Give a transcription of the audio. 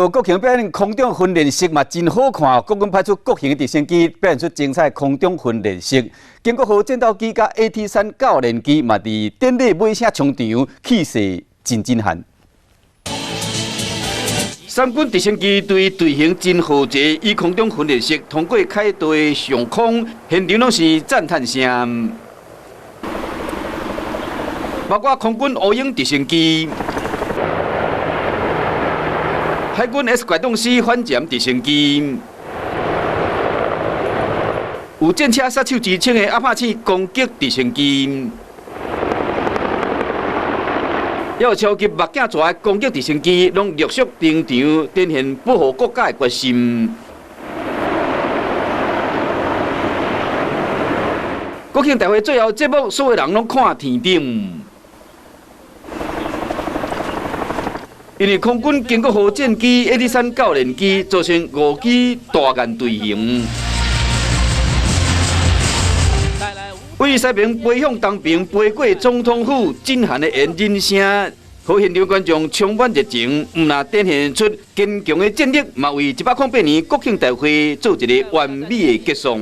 國慶表演空中訓練式嘛真好看，國軍派出國慶直升機表演出精彩空中訓練式。建國號戰鬥機佮 AT-3教練機嘛佇典禮尾聲衝場，氣勢真震撼。三軍直升機隊隊形真豪傑，以空中訓練式通過凱道上空，現場攏是讚嘆聲。包括空軍烏鷹直升機、海軍 S 拐洞 C 反潛直升機，有戰車殺手之稱的阿帕契攻擊直升機，也有超級目鏡大的攻擊直升機，攏陸續登場，展現保護國家的決心。國慶大會最後節目，所有人攏看天頂。因為空軍建國號戰機 AT-3教練機組成五機大雁隊形，為西爿飛向東爿，飛過總統府，震撼的引人聲，予現場觀眾充滿熱情，毋但展現出堅強的戰力，嘛為108年國慶大會做一个完美的結束。